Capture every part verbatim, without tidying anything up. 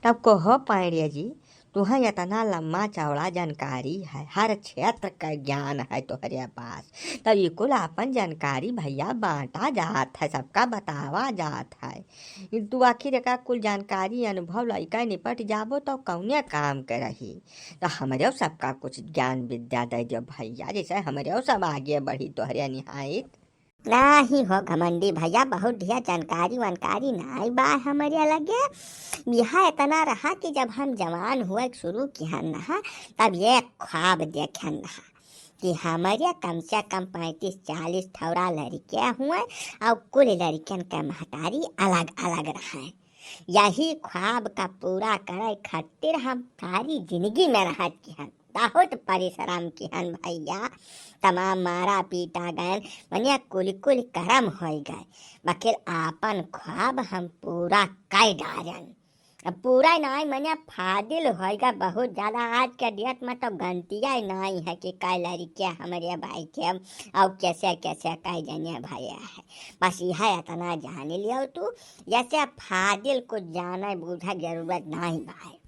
तब कहो पांड़े जी, तुहैं इतना लम्मा चौड़ा जानकारी है, हर क्षेत्र का ज्ञान है तोहरे पास, तब ई कुल आपन जानकारी भइया बांटा जात है, सबका बतावा जात है। ई तू आखिर एका कुल जानकारी अनुभव लइका निपट जाबो तो कौने काम के रही? तो हमरेउ सबका कुछ ज्ञान विद्या दे दियो भइया, जैसे हमरेउ सब आगे बढ़ी तोहरे निहाइत। नाही हो घमंडी भइया, बहुत ढेर जानकारी वानकारी नाई बा हमरे लगे। यह इतना रहा कि जब हम जवान हुए शुरू किहन रहा, तब ये ख्वाब देखन रहा कि हमरे कम से कम पैंतीस चालीस ठौरा लड़के हुए और कुल लड़कन के महतारी अलग अलग रहे। यही ख्वाब का पूरा करे खातिर हम सारी जिंदगी मेहनत किहन, बहुत परिश्रम किहन भइया। तमाम मारा पीटा गयन, मने कुल कुल करम होइ गए, बकिर आपन ख्वाब हम पूरा कर डारन। अब पूरा नाई मने फादिल होइ गए बहुत ज्यादा। आज के डेट में तो गनतिया ही नाई है कि कै लड़के हमरे भाई के और कैसे कैसे कै जने भये है। बस यह इतना जान लियो तू, जैसे फादिल कुछ जाने बूझे जरूरत नाई भाई।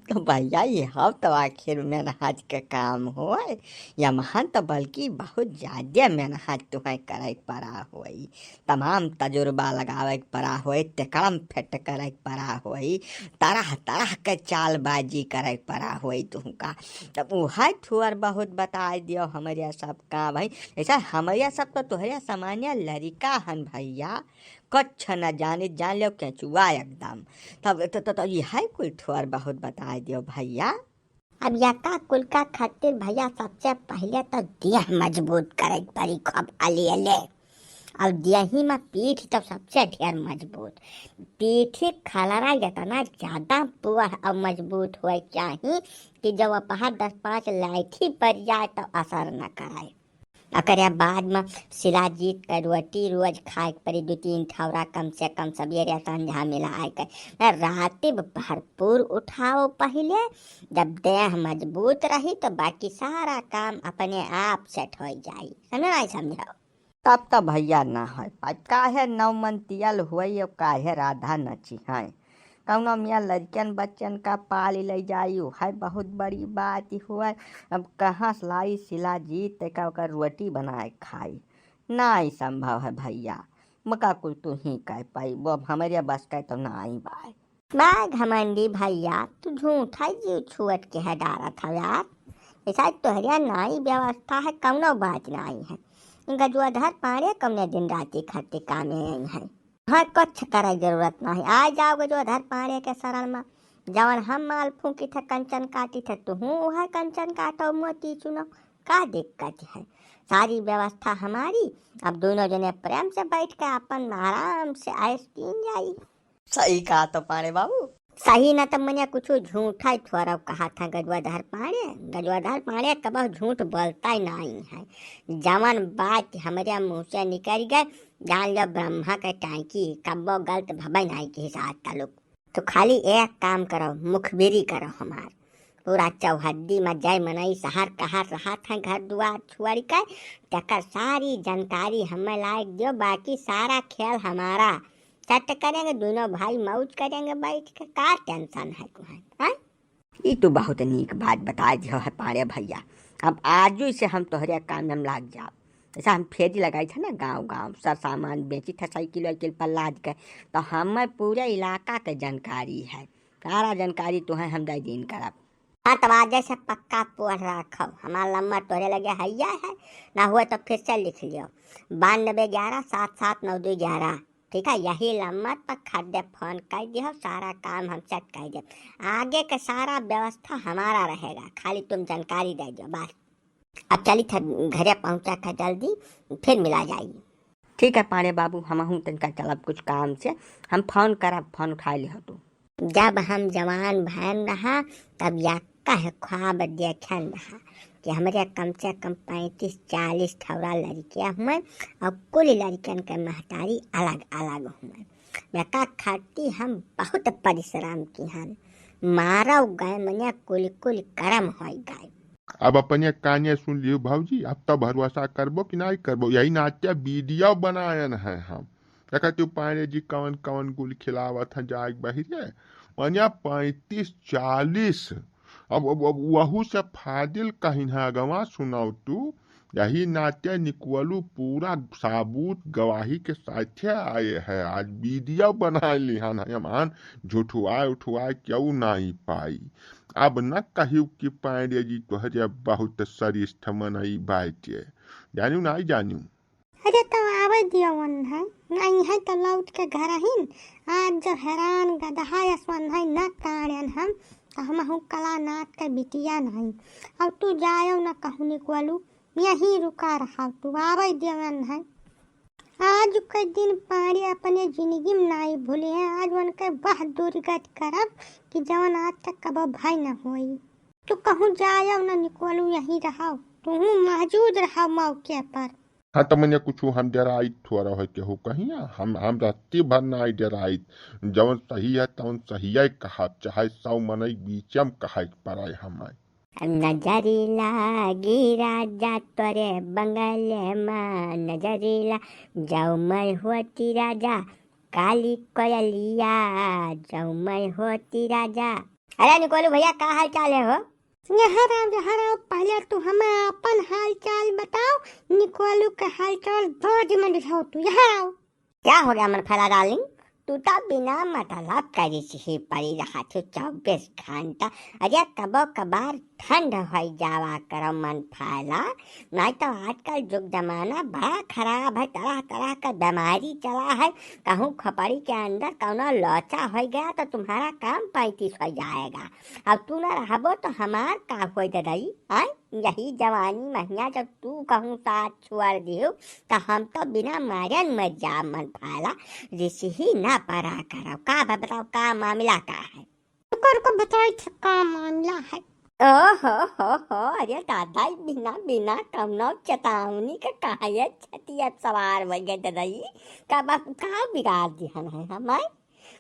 तो भइया, यह तो आखिर मेहनत के काम होय। यमहन तो बल्कि बहुत ज्यादा मेहनत तुहैं करे के पड़ा होई। तमाम तजुर्बा लगावे के पड़ा होई, तेकड़म फेट करे के पड़ा होई, तरह तरह के चालबाजी करे के पड़ा होई तुहका। तब उहै थोर बहुत बताए दियो हमरे सब का भाई। ऐसा हमरे सब तो तोहरे सामान्य लड़िका हन भइया, कच्छ न जाने, जान लो केंचुआ एकदम। तब तो, तो, तो यह कुल थोर बहुत बताए दियो भइया। अब यका कुल का खातिर भइया सबसे पहिले तो देह मजबूत करे के पड़ी खूब अले अले। और देही में पीठ तो सबसे ढेर मजबूत। पीठी खलरा इतना ज्यादा पुअर और मजबूत होए चाही कि जब अपहा दस पाँच लाठी पड़ जाए तो असर न करे। ओकरे बाद में शिलाजीत के रोटी रोज खाए के पड़ी, दू तीन ठौरा कम से कम सबेरे संझा मिलाए के। ना राति भरपूर उठाओ पहिले, जब देह मजबूत रही तो बाकी सारा काम अपने आप सेट हो जाई। समझ आई समझाओ। तब तो भइया ना हो पाई, काहे नौ मन तियल होई और काहे राधा नची है। कौनो मियाँ लड़कन बच्चन का पाली ले जाई, उहै बहुत बड़ी बात हुआ। अब कहाँ से लाई शिलाजीत का ओकर रोटी बनाए खाई? नाई संभव है भइया, मका कुल तू ही कह पाई, वो अब हमरे बस का तो नाई बाय। बा घमंडी भइया, तू झूठा जीव छुअट के है डारत हव यार। ऐसा तोहरिया नाई व्यवस्था है, कौनो बात नाई है। इनका जुआधर पाड़े कौने दिन राती खातिर कामे आई है। हाँ, कुछ करे जरूरत नहीं। आ जाओगे जुआधर पाड़े के शरण में। जवन हम माल फूंकी थे, कंचन काटी थे, तुहूँ उहै कंचन काटो, मोती चुनो। का दिक्कत है? सारी व्यवस्था हमारी। अब दोनों जने प्रेम से बैठ के अपन आराम से ऐश कीन जाई। सही कहा तो पाड़े बाबू। सही न तो मने कुछ झूठा ही थोड़ा कहा था गजवाधर पाड़े। गजवाधर पाड़े कबो झूठ बोलता ही नहीं है। जवन बात हमरे मुंह से निकल गए, जान लो ब्रह्मा के टांकी, कब्बो गलत भबे नाई के साथ ताल्लुक। तो खाली एक काम करो, मुखबिरी करो हमार। पूरा चौहद्दी में जय मनई शहर कहर रहत हैं, घर दुआर छोड़ के, तेकर सारी जानकारी हमें लायक दियो, बाकी सारा खेल हमारा। चट करेंगे, दोनों भाई मौज करेंगे बैठ के, का टेंशन है तुम्हें, हैं? ई तो बहुत नीक बात बताए दियो है पाड़े भइया। अब आजु से हम तोहरे काम में लाग जाब। ऐसा हम फेरी लगाई थे ना गाँव गाँव, सर सामान बेची थे साइकिल वाइकिल पर लाद के, तो हमें पूरे इलाका के जानकारी है, सारा जानकारी तुहें हम दे दीन करब। हाँ, तब आज से पक्का पढ़ रखो, हमार नंबर तोरे लगे हैया है, ना हुए तो फिर से लिख लियो, बानबे ग्यारह सात सात नौ दो ग्यारह। ठीक है, यही नंबर पर खड्डे फोन कर दियो, सारा काम हम सेट कर दे। आगे के सारा व्यवस्था हमारा रहेगा, खाली तुम जानकारी दे दियो बस। अब चली था घरे पहुँचा था जल्दी, फिर मिला जाई। ठीक है पाड़े बाबू, हमहूँ तनिका चलब कुछ काम से, हम फोन करब, फोन उठाए लिहो तू। जब हम जवान भयन रहा, तब यक्का है ख्वाब देखन रहा कि हमरे कम से कम पैंतीस चालीस ठौरा लड़के हुए और कुल लड़कन के महतारी अलग अलग हुए। यक्का खाती हम बहुत परिश्रम किहन, मारव गए मने कुल कुल करम होई गए। अब अपने काने सुन लियो भौजी, अब तो भरोसा करबो कि नहीं करबो, यही नाते वीडियो बनायन है हम। देखा तू पांड़े जी कवन कवन गुल खिलावत हैं जाग बहिरे। मनिया पैंतीस चालीस। अब, अब, अब वहू से फादिल कहिन है, अगवा सुनाओ तू। यही नाते निकवलू पूरा साबूत गवाही के साथे आए है। आज वीडियो बना लिहन है, हमान झुठुआए उठुआए केहू नाई पाई। अब न कहियो कि पांड़े जी तोहरे बहुत श्रेष्ठ मनई बाटे। जानियो नाई जानियो। अरे तो आवे दियो उन्हें, नहीं है तो लौट के घर हिन। आज जो हैरान गदहा यस उन्हें न ताड़न हम, तो हमहू कलानाथ के बिटिया नहीं। अब तू जायो न कहूँ निकवलू, यहीं रुका रहा तू, आवे दियो उन्हें। आज के दिन पांड़े अपने जिंदगी में नाई भूले हैं, आज उनके वह दुर्गत करब कि जवन आज तक कबो भय न होई। तू कहूँ जायो न निकवलू, यहीं रहो, तू मौजूद रहो मौके पर। हाँ, त मने कुछ हम डेराइत थोड़ा है केहू कहिया, हम, हम रहती भर नाई डेराइत। जवन सही है तवन सही है कहब, चाहे सौ मनई बीचम कहे के पड़े हमें। नजरी लागी राजा तोरे बंगले मा, नजरी ला जाऊ मैं होती राजा, काली कोयलिया जाऊ मैं होती राजा। अरे निकोलू भैया, का हाल चाल है हो? यहाँ आओ, यहाँ आओ, पहले तू हमें अपन हाल चाल बताओ। निकोलू के हाल चाल बाद में बताओ, तू यहाँ आओ। क्या हो गया मन फैला डार्लिंग? तू तो बिना मतलब के रिसही पड़ी रहत हो चउबीस घंटा। अरे कबो कबार ठंड होई जावा करो मन फैला, नहीं तो आजकल जुग जमाना बड़ा खराब है, तरह तरह का बीमारी चला है। कहूँ खोपड़ी के अंदर कौनो लोचा हो गया तो तुम्हारा काम पैंतीस हो जाएगा। अब तू ना रहबो तो हमार का होई ददाई? आय, यही जवानी महिया जब तू कहूँ साथ छोड़ दियो तो हम तो बिना मारन मर जाब मन फैला। रिसही ना पड़ा करो। का बा बताओ, का मामला का है? ओकर को बताई थे का मामला है। ओ हो हो हो, अरे दादा, ई बिना, बिना कौनो चेतावनी के काहे छतिया सवार हो गए दादा? ई का बा, का बिगाड़ दिहन है हमार?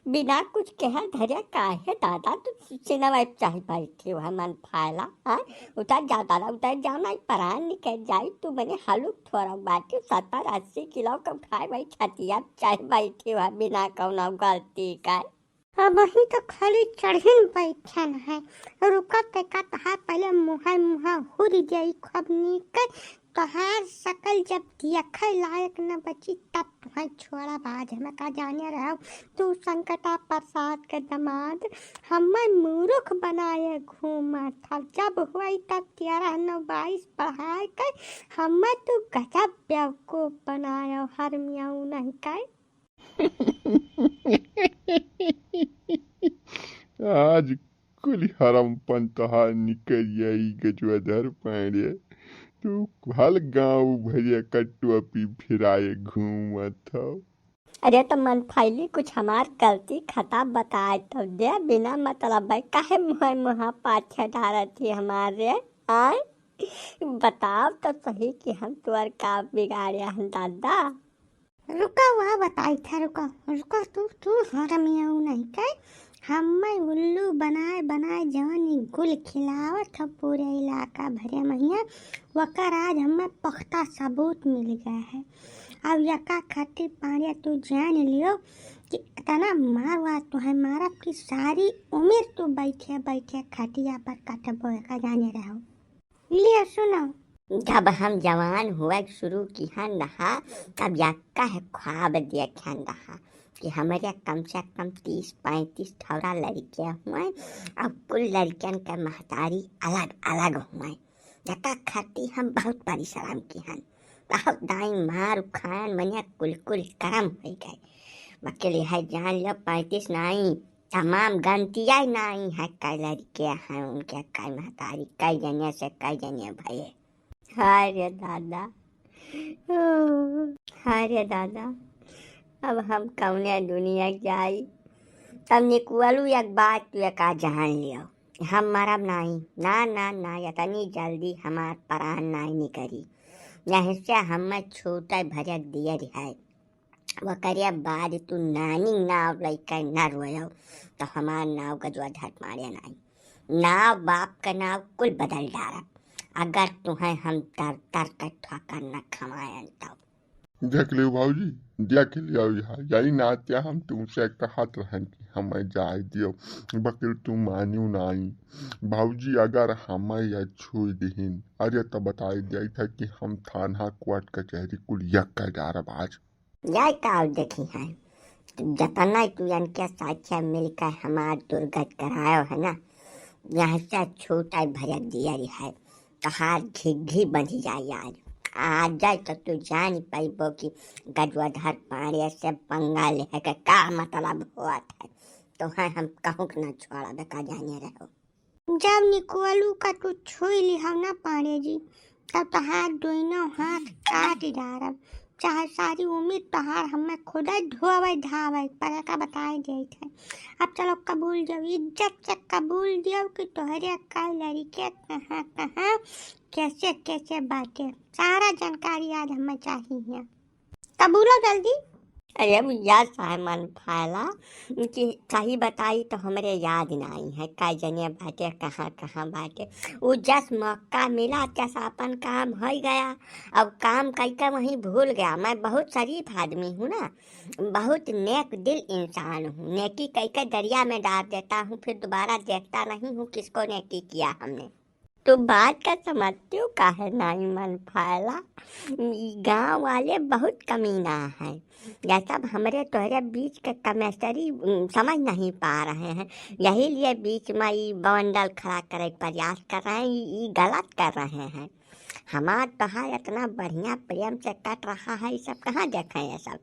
बिना कुछ कहे धरे काहे दादा तू सिनवा पे चढ़ बैठे हो मन फैला, हाँ? उतर जा दादा, उतर जा, नहीं परान निकल जाई। तू मने हलुक थोड़ा बाटी, सत्तर अस्सी किलो के उठाए भाई छतिया पे चढ़ बैठे हो बिना कौनो गलती का। अबहीं तो खाली चढ़िन बैठन है। रुका तेका तहार पहले मुँहे मुँहा हुरि जाई खूब नीक। तोहार सकल जब देखे लायक न बची तब तुहैं छोड़ब आज। हमें का जाने रहो तू संकटा प्रसाद के दमाद। हमें मूर्ख बनाए घूमत हव। जब हुई तब तेरह नौ बाईस पढ़ाए के हमें तू गजब बेवकूफ बनायो हरमियाऊ नहीं के। आज कुल हरमपन तोहार निकल जाई गजवाधर पांड़े। तू हल गाँव भरिया कटुआ पी फिराए घूमत हव। अरे तो मन फैली कुछ हमार गलती खता बताए तो दे, बिना मतलब है काहे मुँहे मुँहा पाछे डारत ही हमारे? आय बताओ तो सही कि हम तोर का बिगाड़े हन दादा? रुका, वह बताई था, रुका, रुका, तू, तू हरमियाऊ नहीं के, हमें उल्लू बनाए, बनाए जवन ई गुल खिलावत ह पूरे इलाका भरे महिया, वकर आज हमें पुख्ता सबूत मिल गया है। अब यका खातिर पांड़े तू जान लियो कि इतना मारवा तुहैं मारब कि सारी उम्र तू बैठे, बैठे खटिया पर कटबो, एका जाने रहो। लियो सुनो। जब हम जवान हुए शुरू किहन रहा, तब यक्का है ख्वाब देखन रहा कि हमरे कम से कम तीस पैंतीस ठौरा लड़के हुए, अब कुल लड़कन के महतारी अलग अलग हुए। यक्का खातिर हम बहुत परिश्रम किहन, बहुत दाई मार खायन, मनिया कुल कुल करम हो गए। बाकी है जान लियो पैंतीस नाई, तमाम गनतिया नाई है, कई लड़के हैं उनके, कई महतारी, कई जने से कई जने भये। हाय रे दादा, हाय रे दादा, अब हम कौने दुनिया जाई? तब निकुअलू एक बात तू एका जान लियो, हम मरब नाई, ना, ना, ना, इतनी जल्दी हमार प्राण नाई निकरी। यहीं से हमें छूटे भरे दियर है। वकरे बाद तू नानी नाव लइके ना रोयो, तो हमार नाव गजवा झट मारे नाई। नाव बाप का नाव कुल बदल डारब, अगर तुहैं हम दर दर के ठोकर न खवायन तो। देख लियो बाबूजी, देख लियो यार, यही नाते हम तुमसे कहत रहन कि हमें जाए दियो, बकिर तू मानियो नाई। भौजी अगर हमें या छुई दिहिन, अरे तो बताई दिया था कि हम थाना कोर्ट कचहरी कुल यक कर डारब आज। जाए का और देखी है, जतना तू इनके साथे मिलकर हमार दुर्गत करायो है ना, यहाँ से छूटा भरक दिया है। तहार घिघी बंध जाई आज। आ जाए तो तू जान पाइबो कि गजवाधर पांड़े से पंगा लेहे के का मतलब होत है। तोहे हम कहूँ के ना छोड़ब, का जाने रहो। जब निकोलू का तू छुई लिहव ना पांड़े जी, तब तहार दोनों हाथ काट डारब, चाहे सारी उम्र तहार हमें खुदे धोवे धावे, पर का बताए देत है। अब चलो कबूल दियो, इज्जत से कबूल दियो कि तोहरे का लड़के कहाँ कहाँ कैसे कैसे बाटे, सारा जानकारी आज हमें चाहिए। कबूलो जल्दी। अरे भैया साहब मन फैला कि सही बताई तो हमरे याद नहीं है, का जने बाटे, कहाँ कहाँ बाटे। उ जस मौका मिला, जस अपन काम हो गया, अब काम कई के वहीं भूल गया। मैं बहुत शरीफ आदमी हूँ ना, बहुत नेक दिल इंसान हूँ, नेकी कई के दरिया में डाल देता हूँ, फिर दोबारा देखता नहीं हूँ किसको नेकी किया हमने। तो बात का समझते हो काहे नाई मन फायला? ई गांव वाले बहुत कमीना हैं। या सब हमरे तोहरे बीच के केमिस्ट्री, उम, समझ नहीं पा रहे हैं, यही लिए बीच में ई बवंडल खड़ा करे के प्रयास कर रहे हैं, ई, ई गलत कर रहे हैं। हमार तोहार इतना बढ़िया प्रेम से कट रहा है, ई सब कहाँ देखे हैं सब?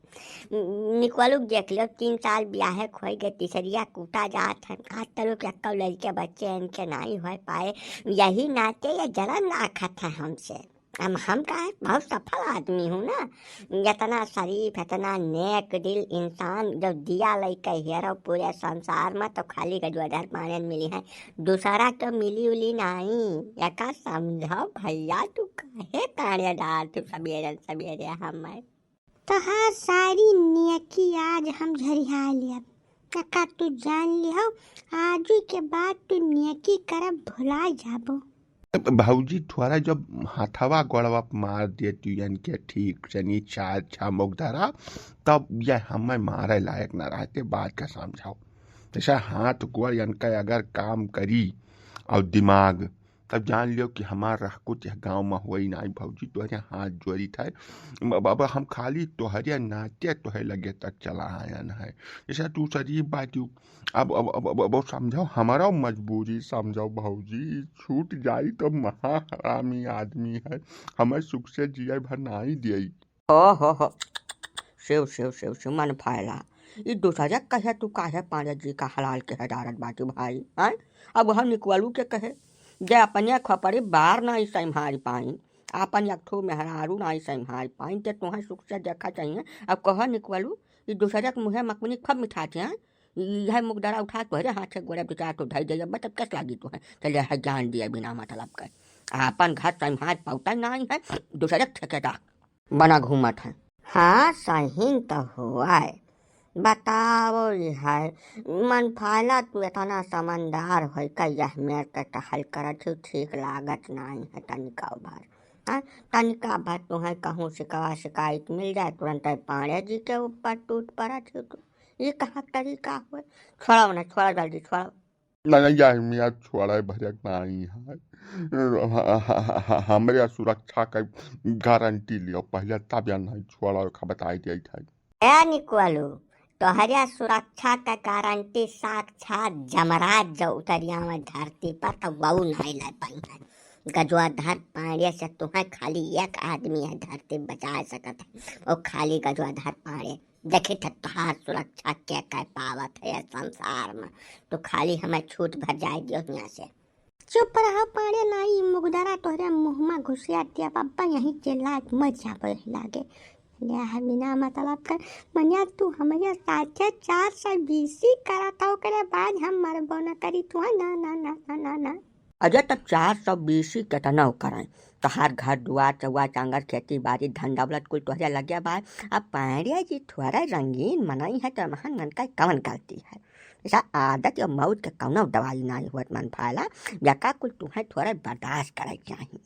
निकलू देख लो, तीन साल ब्याहे खोई गए, तीसरिया कूटा जात है। आज तलक एक्को लड़के बच्चे इनके नाई हो पाए, यही नाते ये जलन राखत है हमसे। हम, हम का है, बहुत सफल आदमी हूँ ना, इतना शरीफ, इतना नेक दिल इंसान, जब दिया लइके हेरो पूरे संसार में, तो खाली गजवाधर पांड़े मिली है, दूसरा तो मिली उली नाई। एका समझो भैया, तू काहे ताड़े डाल तू सबेरे सबेरे हमें? तोहार सारी नेकी आज हम झरिहा लेब। एका तू जान लिहो, आजू के बाद तू नेकी करब भुला जाबो। भौजी, थोड़ा जब हाथवा गोड़वा पे मार दे तू इनके ठीक से नी चार छा मुगधरा, तब ये हमें मारे लायक ना रहते। बात का समझाओ, जैसे हाथ गोड़ इनका अगर काम करी और दिमाग, तब जान लियो कि हमार रह कुछ यह गाँव में होई नाई भौजी, तोहरे हाथ जोड़ी था। अब, अब हम खाली तोहरे नाते तोहे लगे तक चला आयन है। जैसे तू शरीफ बाटू, अब, अब, अब, अब, अब समझाओ, हमारा मजबूरी समझाओ भौजी, छूट जाई तो महा हरामी आदमी है, हमें सुख से जिए भर नाई दिए। ओ हो हो, शिव, शिव, शिव, शिव, मन फायला। ई दूसरे कहे तू काहे पांड़े जी का हलाल के हजारत बाटू भाई, हैं? अब हम निकलू के कहे, जे अपने खोपड़ी बार नाई संभाल पाई, आपन एक ठो मेहरारू नाई संभाल पाई, ते तुहें सुख से देखा चाहिए। अब कह निकलू, ई दूसरे के मुँहे मकुनी खूब मिठाते हैं, ई है मुगदरा उठा तोहरे हाथ से गोड़े दो चार ठो धई दे, मतलब कस लागी तुहें? चले है जान दिए बिना मतलब के, आपन घर संभाल पाउता नाई है, दूसरे के ठेकेदार बना घूमत है। हाँ, सहीन तो हुआ है। बताओ ये है, मन फायला तू इतना समझदार होई का यह मेर के टहल करत ही ठीक लागत नाई है तनिका भर। हाँ, तनिका भर तुहें कहूँ शिकवा शिकायत मिल जाए, तुरंत पांड़े जी के ऊपर टूट पड़त ही तू। ये कहाँ तरीका हुए? छोड़ो ना, छोड़ो जल्दी, छोड़ो। नहीं, यह मियाँ छोड़े भरक नाई है। ह-, ह-, ह-, ह-, हमरे सुरक्षा के गारंटी लियो पहले, तब या नहीं छोड़ो का बताई दिया था। ए निकलू, तोहरे सुरक्षा का गारंटी साक्षात जमराज जो उतरिया में धरती पर, तो वहू नहीं ले पाई है। गजवाधर पांड़े से तुहें खाली एक आदमी है धरती बचा सकत है, वो खाली गजवाधर पांड़े। देखी त तोहार सुरक्षा के कर पावत है ये संसार में, तो खाली हमें छूट भर जाए दियो हियाँ से। चुप रहो पांड़े, नाई मुगदरा तोहरे मुँह में घुसिया दिया बाबा, यहीं चिल्ला के मर जाबो यही लागे। ले है बिना मतलब कर, मनिया तू हमरे साथे चार सौ बीसी करत हो, ओकरे बाद हम मरबो न करी तू, ना, ना, ना। अरे तब चार सौ बीसी केतना करें? तोहार घर दुआर चौवा चांगर खेती बाड़ी धन दौलत कुल तोहरे लगे बा। अब पांड़े जी थोड़ा रंगीन मनई है तो महान मन का कवन गलती है? ऐसा आदत या मौत के कौनो दवाई नाई होत मन फायला, जका कुल तुहें थोड़ा बर्दाश्त करे के चाही।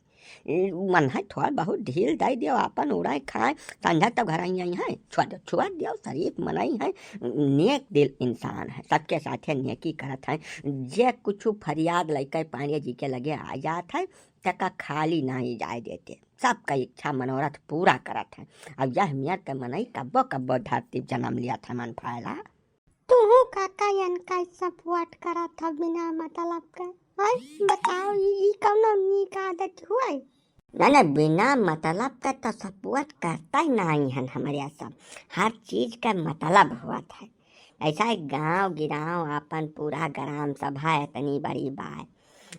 ई मन है, थोड़ा बहुत ढील दे दियो, आपन उड़ाए खाए, संझा तक घर आई आई है, छोड़ दो, छोड़ दियो, शरीफ मनई है, नेक दिल इंसान है, सबके साथे नेकी करत है। जे कुछ फरियाद लइके पांड़े जी के लगे आ जात है, तका खाली नाही जाए देते, सबका इच्छा मनोरथ पूरा करत है। अब यह मेर के मनई कब्बो कब्बो धरती जन्म लिया था मन फायला। तू काका यनका support करत ह बिना मतलब के? हैं? बताओ, ई, ई कौनो नीक आदत हुआ? ना, ना, बिना मतलब के तो support करता ही नाही हन हमरे सब। हर चीज का मतलब होत है। ऐसा है गाँव गिराव आपन पूरा ग्राम सभा इतनी बड़ी बाय।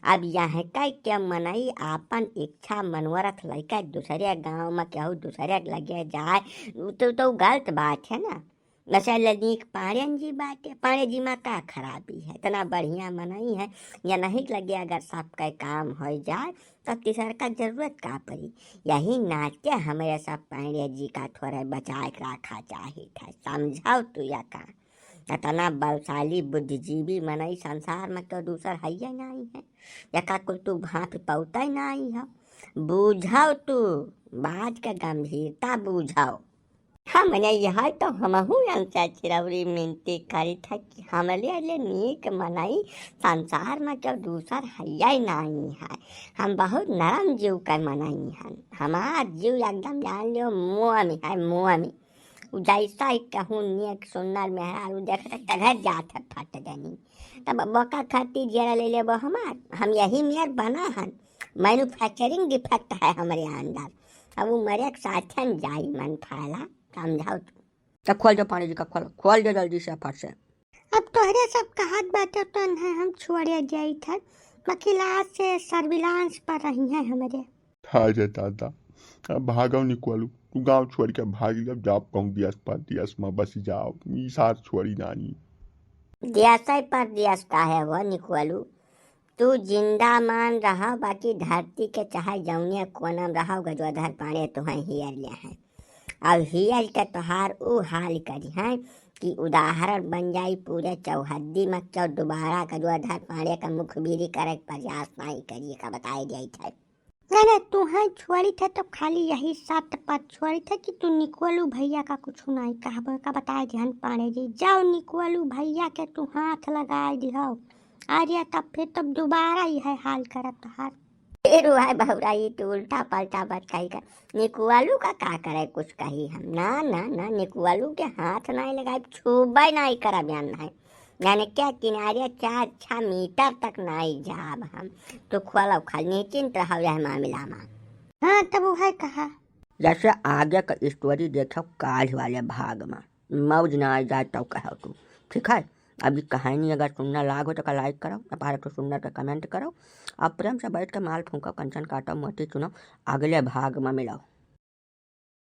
अब यहाँ कह के मनई आपन इच्छा मनोरथ लइके दूसरे गाँव में केहू दूसरे के लगे जाए, उ तो, तो गलत बात है ना। वैसे लनीक पाड़ेन जी बाटे, पाड़े जी में का खराबी है, इतना बढ़िया मनई है, या नहीं लगे अगर सबके काम हो जाए तो तीसर का जरूरत का पड़ी। यही नाते हमरे सब पाड़े जी का थोड़े बचाए के रखा चाहित है, समझाओ तू या का? इतना बलशाली बुद्धिजीवी मनई संसार में तो दूसर हइये नाही है, यका कुल तू भाप पौते नाही है। बूझाओ तू, बात के गंभीरता बूझाओ। हमने यह तो हमहू अनसे चिरौरी मिनती करी था कि हमरे ले नीक मनई संसार में केहू दूसर हइये नाही है। हम बहुत नरम जीव के मनई हन। हमार जीव एकदम जान लियो मोम है, मोम। उ जैसा ही कहूँ नेक सुन्नर मेहरारू देख त तघर जात है फट देनी। तब बोका खाती जियरा ले लेबो हमार। हम यही मेर बना हन। Manufacturing defect है हमरे अंदर। अब उ मरे के साथन जाई मन फायला, समझाओ तू। तब खोल दे पांड़े जी का, खोल, खोल दे जल्दी से, फट से। अब तोहरे सब कहत बाटे तो इन्हें हम छोड़े जाइत है, बाकी लाश से surveillance पर रही है हमरे। हाय रे दादा, अब भागो निकलू, तू गाँव छोड़ के भाग जाओ, जाओ कहूँ दियस परदियस में बस जाओ, ई सार छोड़ी नानी। दियस परदियस काहे हो निकलू, तू जिंदा मान रहा, बाकी धरती के चाहे जौने कोना में रहा, गजोधर पांड़े तुहें हियर ले हैं। अब हियर के तोहार उ हाल करी हैं कि उदाहरण बन जाई पूरे चौहद्दी में, क्यों दोबारा गजोधर पांड़े का मुखबिरी करे के प्रयास नहीं करिए का बताए जाइत है। अरे तुहें छोड़ी थे तो खाली यही शर्त पर छोड़ी थे कि तू निकोलू भैया का कुछ नहीं कहबो का बताए दिहन पांड़े जी। जाओ निकोलू भैया के तू हाथ लगाए दिहो। अरे तब फिर तब दोबारा यह हाल करत तोहार। फिर वह बहुराई तू उल्टा पलटा बात कही कर। निकुआलू का का करे कुछ कही हम? ना, ना, ना, निकुआलू के हाथ नाई लगाई, छूबे नाई करब यान है। यानी क्या किनारे चार छः मीटर तक नाई जाब हम। तो खोलो खाली निश्चिंत रहो यह मामला में। हाँ, तब वह कहा। जैसे आगे का story देखो काल वाले भाग में। मौज ना आ जाए तब कहो तू, ठीक है? अब ई कहानी अगर सुनना लाग हो तो का like करो, अपार तो सुंदर का comment करो, और प्रेम से बैठ के माल फूंको, कंचन काटो, मोती चुनो, अगले भाग में मिलो।